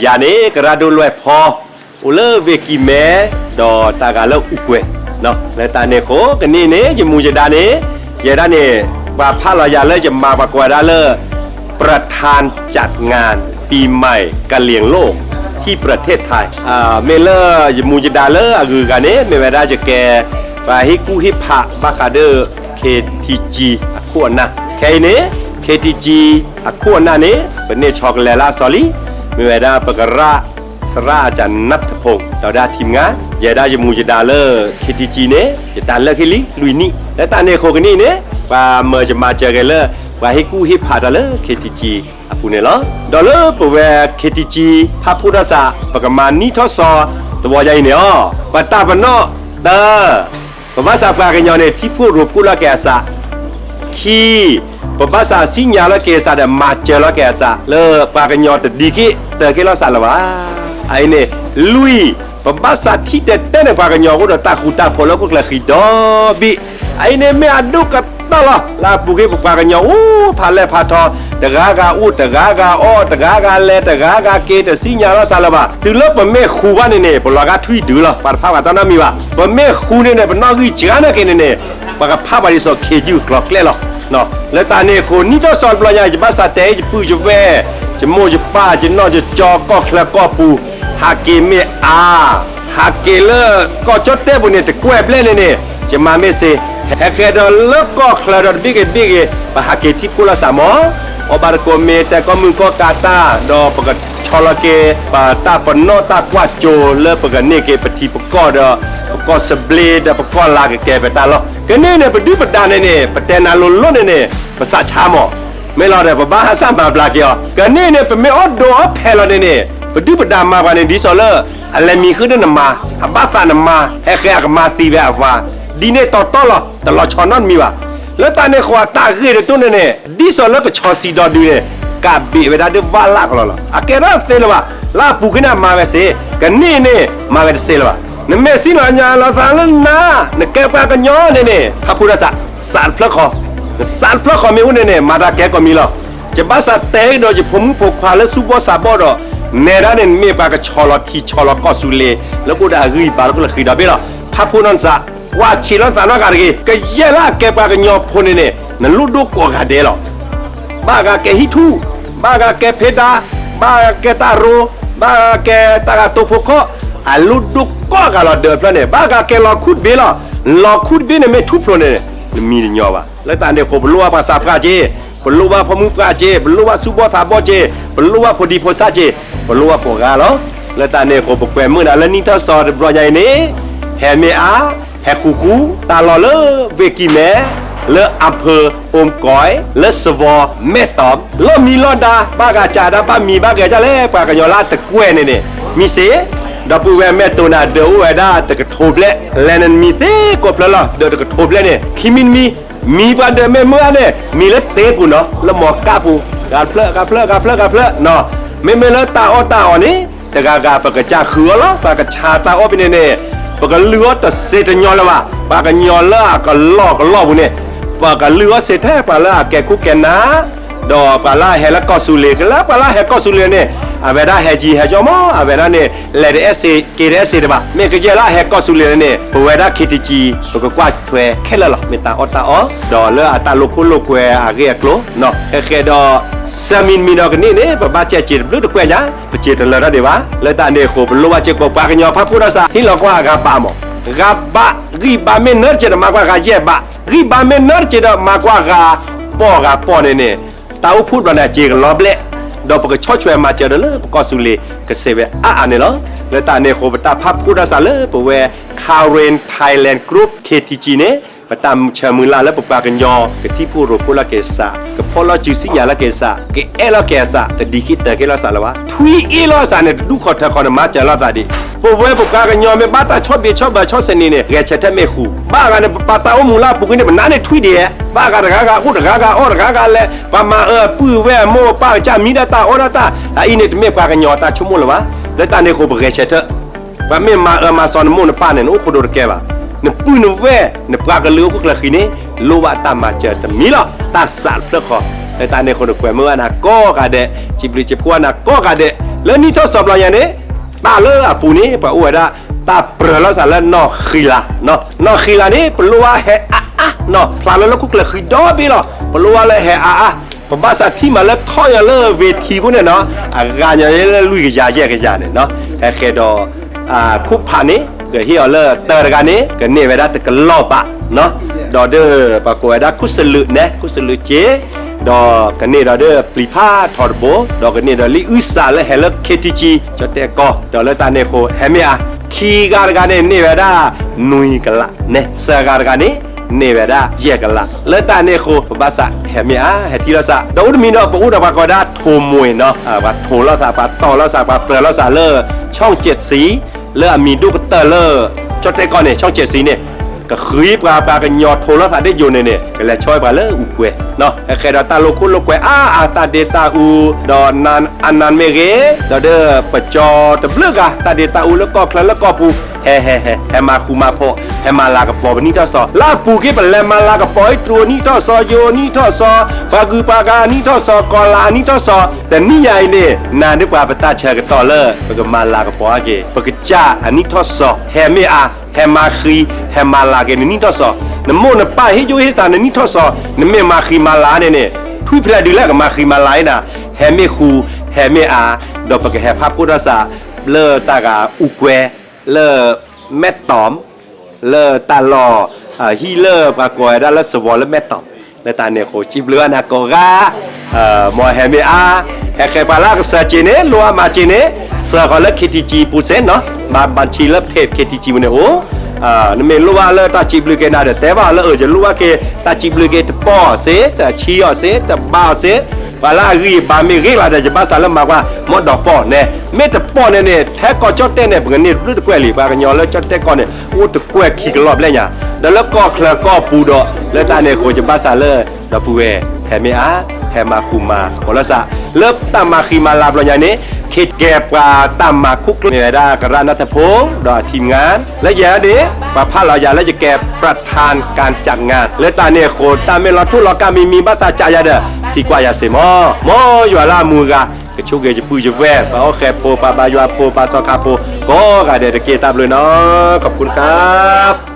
ယၤန့ၣ် ကရၢဒိၣ်လွဲၢ်ဖီ အိၣ်လၢဝ့ၢ်ကံၢ်မဲ ဒီးတၢ်ဂၤလၢအူကွဲၤ, လၢတၢ်န့ၣ်အဃိ ကနံၣ်န့ၣ် ယမူယဒါန့ၣ် ယဲဒၣ်န့ၣ် ပှၤဖးလီၤယၤလၢယမၤပှၤကိးဝဲဒၣ်လၢ ประธานจัดงานปีใหม่กะเหรี่ยงโลกที่ประเทศไทย မ့ၢ်လၢယမူယဒါလၢအဂုၤအဂၤန့ၣ် မ့ၢ်ဝဲဒၣ်ယကဲ ပှၤဟ့ၣ်ကူၣ်ဟ့ၣ်ဖးဘၣ်ဃးဒီး KTG အခိၣ်အနၢ်, ခဲအံၤန့ၣ် KTG အခိၣ်အနၢ်န့ၣ် ပန့ၢ်ဆီကလဲၤလၢအစီၤလံ, မ့ၢ်ဝဲဒၣ်ပကရၢ စရၣ်အကၠးနၢ်တဖိ ဒီးဒၣ်ထံမငါ, ယဲဒၣ်ယမူယဒါလၢ KTG န့ၣ် ယတၢ်လၢာ်ခံလံ လွံၢ်နံၣ်, လၢတၢ်န့ၣ်အဃိကနံၣ်န့ၣ် ပှၤမၤယမၤစၢၤဂ့ၤလၢ ပှၤဟ့ၣ်ကူၣ်ဟ့ၣ်ဖးတၢ်လၢ KTG အပူၤန့ၣ်လီၤ. ဒီးလၢပဝဲ KTG ဖးဖှိၣ်ထီၣ်စး ပကမၤနံၣ်ထီၣ်စီၤတဝီညါအံၤန့ၣ်လီၤ, ပတၢ်ပနီၣ်တၢ် ပဘၣ်ဆၣ်ပှၤကညီန့ၣ် ထံဖိရိဖှိၣ်လီၤက့ၤအသး, ခံ, ပဘၣ်ဆၣ်စံၣ်ညါလီၤက့ၤအသးဒီး မၤစၢၤလီၤက့ၤအသး လၢပှၤကညီတဒံးက့ၤတၢ်က့ၤလီၤသးလၢၤဘၣ်. အအံၤန့ၣ် လွံၢ်, ပဘၣ်ဆၣ်ထံၣ်တဲတဲန့ၣ် ပှၤကညီအိၣ်ဒီးတၢ်ဃူတၢ်ဖိးလၢဟီၣ်ခိၣ်ချၢဃံဒီဘ့ၣ်, အအံၤန့ၣ်မ့ၢ်အဒိၣ်ကတၢၢ်လီၤ. လၢအပူၤကွံာ် ပပှၤကညီအိၣ်ဖးလဲၢ်ဖးထီ, တဂၤဂၤအိၣ် တဂၤဂၤအီၣ် တဂၤဂၤလဲၤ တဂၤဂၤက့ၤ တစံၣ်ညါလီၤသးလၢၤဘၣ်. တုၤလၢပမ့ၢ်ဃူဘၣ်န့ၣ်န့ၣ် ပလီၤဂာ်ထွံၣ်ဒုးလီၤ, ပှၤတဖၣ်ပှၤတနီတမံၤဘၣ်. ပမ့ၢ်ဃူန့ၣ်န့ၣ် ပနီၣ်ဂံၢ်စှၤနာ်က့ၤန့ၣ်န့ၣ် ပှၤကဖးပှၤဒ်သိး ခ့ယုၢ်ကျိၤကျဲလီၤ. လၢတၢ်န့ၣ်အဃိ နံၣ်ထီၣ်စီၤတဘျီညါ ယဘၣ်ဆၣ်တဲ ယပုၢ်ယဝဲၢ် ယမိၢ်ယပၢ် ယနီၢ်ယကၠီ ကီၢ်ချၢကီၢ်ပူၤ ဟးက့ၤမ့ၢ်အါ, ဟးက့ၤလၢကီၢ်ကၠီၣ်တဲၣ်ပူၤန့ၣ် တကွဲၢ်ဘျဲၣ်န့ၣ်န့ၣ် ယမၤမ့ၢ်စ့, ဟဲဃဲၤဒီးလၢကီၢ်ချၢဒီးတဘ့ၣ်ဂ့ၤတဘ့ၣ်ဂ့ၤ ပဟးက့ၤထံဖိလီၤစးမီၤ, အီၣ်ဘၣ်တကိးမ့ၤ တဲကီၢ်မုၢ်ကီၢ်ကးတၢ် ဒီးပကဆီလီၤက့ၤ ပတၢ်ပနီၣ်တၢ်ကွၢ်စိလၢပကန့ၢ်က့ၤပထံပကီၢ်ဒီး ပကီၢ်စဘျ့ဒီးပကီၢ်လါကကဲပတၢ်လီၢ်. ကန့ၣ်န့ၣ် ပဒုၣ်ပဒါန့ၣ်န့ၣ် ပတဲနၤလိၤလိၤန့ၣ်န့ၣ် ပစးဆါမီၤ, မ့ၢ်လီၤဒီး ပဘၣ်ဟးစၢ်မၤဘျါက့ၤအီၤ. ကန့ၣ်န့ၣ် ပမ့ၢ်အီၣ်ဒိးအီၣ်ဖဲးလီၤန့ၣ်န့ၣ် ပဒုၣ်ပဒါမၤပှၤန့ၣ် ဒ်သိးလၢ အလဲၤမံၤဃုာ်ဒီးနမါ, အဘၣ်သးနမါ, ဟဲဃဲၤအကမၤသံဝဲအဝၤ, ဒ်န့ၣ်တီတီလီၤ, တလီၤဆီနီတမံၤဘၣ်. လၢတၢ်န့ၣ်အဃိ အတၢ်ဂ့ၢ်တတိၢ်န့ၣ်န့ၣ် ဒ်သိးလၢကဆီစံးဒီးဒုးန့ၣ် ကးဘ့ၣ်ဝဲဒၣ်ဒ်ဝၣ်လၢ်ကလီလီၤ. အကဲထီၣ်သ့လၢၤဘၣ်, လၢအပူၤကွံာ်န့ၣ် အမၤဝဲစ့, ကန့ၣ်န့ၣ် မၤဝဲတစ့လၢၤဘၣ်. နမ့ၢ်စံၣ်ညီၣ်လီၤသးလၢနၤ, နကဲပှၤကညီန့ၣ်န့ၣ် ဖးဖှိၣ်ထီၣ်စး, စးတဖျၢၣ်ဃီ, နစးတဖျၢၣ်ဃီမ့ၢ်အိၣ်န့ၣ်န့ၣ် မၤတၢ်ကဲကိးမံၤလီၤ. ယဘၣ်ဆၣ်တဲဒီးယဖိမုၣ်ဖိခွါလၢသူၣ်ဘီၣ်သးဘီၣ်ဒီး နဲဒၣ်န့ၣ် နမ့ၢ်ပှၤကဆီလီၤထံဆီလီၤကီၢ်သူလ့ၤ လၢကအိၣ်ဒီးအဂံၢ်အဘါလၢဟီၣ်ခိၣ်ချၢဃံဒီဘ့ၣ်လီၤ. ဖးဖှိၣ်နီၢ်နသး, ကွၢ်ဆံးလီၤနသးနီတဂၤတဂ့ၤ. ကယဲၢ်လၢအကဲပှၤကညီဖိန့ၣ်န့ၣ် နလိၣ်ဒိၣ်ကိးဂၤဒဲးလီၤ. ဘၣ်ဂၤကဲဟံၣ်ထူၣ်, ဘၣ်ဂၤကဲဖံးဒါ, ဘၣ်ဂၤကဲတၢ်ရိ, ဘၣ်ဂၤကဲတၢ်ဂၤတိဖိခိၣ်, အလိၣ်ဒိၣ်ကိးဂၤလီၤဒၢးဖျၢၣ်န့ၣ်, ဘၣ်ဂၤကဲလီၤခူၣ်တဘ့ၣ်လီၤ. လီၤခူၣ်တဘ့ၣ်န့ၣ်မ့ၢ်ထူၣ်ဖျိးန့ၣ် နမံတညီဘၣ်. လၢတၢ်န့ၣ်အဃိ ပလိၣ်ဘၣ်ပှၤသးပှၢ်က့, ပလိၣ်ဘၣ်ဖိမုၣ်ပှၢ်က့, ပလိၣ်ဘၣ်သူၣ်ဘီၣ်သးဘီၣ်က့, ပလိၣ်ဘၣ်ဖိဒံဖိသၣ်က့, ပလိၣ်ဘၣ်ကိးဂၤလီၤ. လၢတၢ်န့ၣ်အဃိ ပကွဲမုာ်နၤလၢနံၣ်ထီၣ်စီၤတဘျီညါအံၤန့ၣ်, ဟဲမ့ၢ်အါ, ဟဲဃူဃူ, တၢ်လီၢ်လၢဝ့ၢ်ကံၢ်မဲ, လၢ อำเภอโอมก๋อย လၢစဝီၤမဲၢ်တီး, လီၢ်မံလီၢ်ဒါ ဘၣ်ဂၤကးဒၣ်ဘၣ်မံဘၣ်ဂဲၤဒ်လဲၣ် ပှၤကညီလၢတကွဲၢ်န့ၣ်န့ၣ်, မံစ့, ဒီပုၢ်ဝဲၢ်မဲၢ်တိၤန့ၣ် အဒၢးအိၣ်ဝဲဒၣ်တကထိဘျဲၣ်, လဲၤန့ၣ်နမံသ့ကိးဖျၢၣ်လီၤ. ဒၢးတကထိဘျဲၣ်န့ၣ် ခံမံတမံ, မံပှၤဒၢးမ့ၢ်မုၢ်အါန့ၣ် မံလၢသ့ပူၤနီၤ, လၢမီၤကၣ်ပူၤ, ဂၤတဖျၢၣ် ဂၤတဖျၢၣ် ဂၤတဖျၢၣ် ဂၤတဖျၢၣ်နီၤ. မ့မ့ၢ်လၢတၢ်အီၣ်တၢ်အီန့ၣ် တဂၤဂၤ ပကစၢ်ဃုအီၤလီၤ. ပှၤကဆါတၢ်အီၣ်ဖဲန့ၣ်န့ၣ် ပကလုၢ်အီၣ်တစ့တညီလၢၤဘၣ်. ပှၤကညီလၢအကလီၢ်ကလီၢ်ပူၤန့ၣ် ပကလုၢ်အီၣ်စ့ထဲပှၤလၢအကဲခိၣ်ကဲနၢ်, ဒီးပှၤလၢအဟဲလၢကီၢ်သူလ့ၤ, ကလၢပှၤလၢအဟဲကီၢ်သူလ့ၤန့ၣ် အဝဲဒၣ်ဟဲကံဟဲကၠီမး, အဝဲဒၣ်န့ၣ် လဲၤတအဲၣ်စ့ က့ၤတအဲၣ်စ့တဘၣ်. မ့ၢ်ကယဲၢ်လၢအဟဲကီၢ်သူလ့ၤန့ၣ် ပဝဲဒၣ် KTG ပကကွၢ်ထွဲခဲလၢာ်လီၤ. မ့ၢ်တၢ်အီၣ်တၢ်အီ ဒီးလၢအတၢ်လိာ်ခိၣ်လိာ်ကွဲအဂ့ၢ်အကျိၤ, ဃဲဃဲဒီး ဆၢမံၤတမံၤဒီးကနံၣ်န့ၣ် ပဘၣ်ကဲစ့တဘျုးတကွဲၢ်ညါ, ပစ့တလၢတၢ်ဒံးဘၣ်. လၢတၢ်န့ၣ်အဃိ ပလိၣ်ဘၣ်စ့ၢ်ကီးပှၤကညီဖးဖှိၣ်ထီၣ်စး ဟ့ၣ်လီၤကွၢ်ဂၤဘးမး, ဂၤဘး, ဂံၢ်ဘါမ့ၢ်နၢတစဲးဒီးမၤကွၢ်ဂၤယဲၢ်ဘး, ဂံၢ်ဘါမ့ၢ်နၢတစဲးဒီးမၤကွၢ်ဂၤ ပီၢ်ဂၤပီၢ်န့ၣ်န့ၣ် တၢ်အိၣ်ဖှိၣ်တဘျီန့ၣ် အစ့ကလီၤဘျဲၣ်, ဒီးပကဆီၣ်ထွဲမၤစၢၤဒီးလၢပကီၢ်သူလ့ၤ ကစဲးဝဲအါအါန့ၣ်လီၤ. လၢတၢ်န့ၣ်အဃိ ပတၢ်ဖးဖှိၣ်ထီၣ်စးလၢပဝဲ Karen Thailand Group KTG န့ၣ် ပတၢ်ဆၢမုၢ်လၢ်လၢပပှၤကညီ ကထံၣ်ဖှိၣ်ရိဖှိၣ်လီၤက့ၤစး, ကဖီၣ်လီၤစုစံၣ်ညါလီၤက့ၤစး, ကအဲၣ်လီၤက့ၤအစး, တဒံးဃံတၢ်က့ၤလီၤစးလၢၤဘၣ်. ထွံၣ်အ့ၣ်လီၤအစးန့ၣ် တဒူၣ်ဃီထၢဃီန့ၣ် မၤစၢၤလိာ်သးဒံး. ပဝဲပပှၤကညီမ့ၢ်ဘၣ်တၢ်ဆီၣ်ဘံးဆီၣ်ဘၢဆီၣ်သနံးန့ၣ် ဂဲၤဆၢထၢၣ်မ့ၢ်ဃူ, ဘၣ်ဂၤန့ၣ် ပပာ်တၢ်အိၣ်မူလၢအပူၤကွံာ်န့ၣ် ပနါန့ၣ်ထွံၣ်ဒံး, ဘၣ်ဂၤတဂၤဂၤအိၣ် တဂၤဂၤအီၣ် တဂၤဂၤလဲၤ, ပှၤမၤအၢပုၢ်ဝဲၢ်မိၢ်ပၢ်ကစၢ်မံဒၣ်တၢ်အီၣ်ဒၣ်တၢ်, အအံၤန့ၣ်တမ့ၢ်ပှၤကညီတၢ်ဆိကမိၣ်လၢၤဘၣ်. လၢတၢ်န့ၣ်အဃိ ပဂဲၤဆၢထၢၣ် ပှၤမ့ၢ်မၤအၢမၤသီနမိၢ်နပၢ်န့ၣ် နအိၣ်ခိၣ်ဒိတကဲဘၣ်. နပုၢ်နဝဲၢ် နပှၤကလုာ်ဟီၣ်ခိၣ်ချၢဃံန့ၣ် လိၣ်ဘၣ်တၢ်မၤစၢၤတမံၤလီၤ. တၢ်စးတဖျၢၣ်ဃီ. လၢတၢ်န့ၣ်အဃိ နကွဲမုာ်ဘၣ်နၤကိးဂၤဒဲး, စံးဘျုးစံးဖှိၣ်နၤကိးဂၤဒဲး, လၢနံၣ်ထီၣ်စီၤဘျီညါန့ၣ် တၢ်လၢအပူၤန့ၣ် ပှၤအိၣ်ဝဲဒၣ် တၢ်ပြၢၤလိာ်သးလၢနီၢ်ဃံလၤ, နီၢ်ဃံလၤန့ၣ် ပလိၣ်ဘၣ်ဟဲအါအါနီၤ, ဖျါလၢလၢခိၣ်ကျၢၢ်ဃံဒီဘ့ၣ်လီၤ, ပလိၣ်ဘၣ်လၢဟဲအါအါ, ပဘၣ်သးထံၣ်မးလၢထီၣ်ယၤလၢဝ့ၤထံးဖိန့ၣ်နီၤ, အဂၤညီလၢလွံၢ်ကယၤယဲၢ်ကယၤန့ၣ်နီၤ, ဟဲဃဲဒီး ခိၣ်ဖးန့ၣ် ကဟ့ၣ်အီၤလၢတၢတဂၤန့ၣ် ကန့ၢ်ဝဲဒၣ်တကလီၢ်ဘး, ဒီးဒ်ပှၤကိးဝဲဒၣ်ခိၣ်စလုးနဲ ခိၣ်စလုးစ့, ဒီးကန့ၢ်ဒီးဒ်ပျံၤဖးထီတဘိ, ဒီးကန့ၢ်ဒီးလံာ်အုၣ်သးလၢဟဲလၢ ခ့ထံကၠံ ကၠီၣ်တဲၣ်ကီၢ်, ဒီးလၢတၢ်န့ၣ်အဃိ ဟဲမ့ၢ်အါ, ခံဂၤတဂၤန့ၣ် န့ၢ်ဝဲဒၣ် နွံကလးနဲ သၢဂၤတဂၤန့ၣ် န့ၢ်ဝဲဒၣ်ယဲၢ်ကလး, လၢတၢ်န့ၣ်အဃိ ပဘၣ်သးဟဲမ့ၢ်အါ ဟဲထံၣ်လိာ်သး, ဒီးအိၣ်တမံၤဒီး ပအိၣ်ဒီးပှၤကိးဝဲဒၣ်ထိးမွှ့ၤနီၤ, ပှၤထိးလိာ်သး ပှၤတီၢ်လိာ်သး ပှၤပြၢၤလိာ်သးလၢ ဆီၣ်ကၠဲးစံ လၢအမံၤဒိၣ်ကတၢၢ်လၢ ကၠီၣ်တဲၣ်ကီၢ်န့ၣ် ဆီၣ်ကၠဲးစံန့ၣ် ကဃုပှၤ ပှၤကညီထိးလိာ်သးဒ်ယိာ်န့ၣ်န့ၣ် ကလဲၤဆီပှၤလၢအူကွဲၤ, ဟဲဃဲဒီးတၢ်လိာ်ခိၣ်လိာ်ကွဲၤအါအါ တၢ်ဒ့တၢ်အူ ဒီးအနၢ်မ့ၢ်ဂ့ၤ, ဒီးဒ်ပကၠီတဘျုးဂၤ တၢ်ဒ့တၢ်အူလၢကီၢ်ချၢလၢကီၢ်ပူၤ ဟဲဟဲဟဲ ဟဲမၤဃူမၤဖိး ဟဲမၤလၤကပီၤပနံၣ်ထီၣ်စီၤ, လၢအပူၤကွံာ် ပလဲၤမၤလၤကပီၤအံၤ တြူးနံၣ်ထီၣ်စီၤ ယိၤနံၣ်ထီၣ်စီၤ ပှၤဂုၤပှၤဂၤနံၣ်ထီၣ်စီၤ ကီၤလၤအနံၣ်ထီၣ်စီၤ, တနံၣ်ညါအံၤန့ၣ် နၤဒ်ပှၤပတၢ်ဆၢကတီၢ်လၢ ပကမၤလၤကပီၤအါက့ၤ ပကစၢ်အနံၣ်ထီၣ်စီၤ ဟဲမ့ၢ်အါ ဟဲမၤဃံ ဟဲမၤလၤက့ၤနနံၣ်ထီၣ်စီၤ, နမိၢ်နပၢ်ဟ့ၣ်ယိၣ်ဟ့ၣ်စးနနံၣ်ထီၣ်စီၤ နမ့ၢ်မၤဃံမၤလၤန့ၣ်န့ၣ် ထွံၣ်ဖျဲးဒုးလၢကမၤဃံမၤလၤအံၤနၤ, ဟဲမ့ၢ်ဃူ ဟဲမ့ၢ်အါ, ဒီးပကဟဲဖးဖှိၣ်ထီၣ်သး လၢတၢ်ဂၤအူကွဲၤ လၢ မဲၢ်တီၢ် လၢတၢ်လီၢ် ဟံၣ်လၢပှၤကိးဝဲဒၣ်လၢစဝီၤလၢမဲၢ်တီၢ်, လၢတၢ်န့ၣ်အဃိ စံးဘျုးဘၣ်နၤကိးဂၤ, မ်ဟဲမ့ၢ်အါ, ဟဲဃဲပှၤလၢအကစၢ်က့ၤန့ၣ် လိၣ်အါမးက့ၤန့ၣ် စၢၤဃီၤလၢ ခ့ထံကၠံ ပူၤစ့ၢ်နီၤ, မၤဘၣ်ဆံလၢ ဖ့ၣ် ခ့ထံကၠံ ပူၤန့ၣ်အိၣ်, နမ့ၢ်လိၣ်ဘၣ်လၢတၢ်စံးဘျုးက့ၤနၤဒီး တဲဘၣ်အီၤလၢအၢ ယလိၣ်ဘၣ်က့ၤ တၢ်စံးဘျုးက့ၤ တပီၢ်အီၤစ့ တဆံးအီၤစ့ တဘါအီၤစ့, ပှၤလၢအဂံၢ်အဘါမ့ၢ်ဂ့ၤလီၤဒီး ယဘၣ်သးလၢမၤကွၢ် မ်ဒီးပီၢ်န့ၣ်, မ့ၢ်တပီၢ်န့ၣ်န့ၣ် ထဲကီၢ်ကၠီၣ်တဲၣ်န့ၣ် ပကန့ၢ်တဘျုးတကွဲၢ်လံ, ပှၤကညီလၢကၠီၣ်တဲၣ်ကီၢ်န့ၣ် အိၣ်တကွဲၢ်ခံကလီၢ်ဘျဲၣ်ညါ, ဒီးလၢကီၢ်ချၢကီၢ်ပူၤဒီး လၢတၢ်န့ၣ်အဃိ ယဘၣ်သးလၢ ဒီပုၢ်ဝဲၢ် ဟဲမ့ၢ်အါ, ဟဲမၤဃူမၤဖိးလိာ်သး, လၢတၢ်မၤဃံမၤလၤဘျီညါန့ၣ် ခ့ကဲပှၤတၢ်မၤခိၣ်ကျၢၢ်မ့ၢ်ဝဲဒၣ် ကရၣ်နၢ်ထၢၣ်ဖိ ဒီးအထံမုၢ်ဂၤ, လၢယဲဒၣ်န့ၣ် ပှၤဖးလီၤယၤလၢယကဲ ပထၢၣ်ကၣ်ကၠးငၣ်, လၢတၢ်န့ၣ်အဃိ တၢ်မ့ၢ်လီၤထူလီၤကၢ်မံၤမံၤ ဘၣ်သးကၠးယၤဒီး စံးကွၢ်ယၤစ့ၢ်မီၤ, မ်ယွၤလၢအမုၢ်ဂၤ ကဆိၣ်ဂ့ၤယပုၢ်ယဝဲၢ် ပှၤအီၣ်ဃဲဖိ ပှၤဘါယွၤဖိ ပှၤစီၤခါဖိ ကိးဂၤဒဲးတက့ၢ်. တၢ်ဘျုးနီၤ, ขอบคุณครับ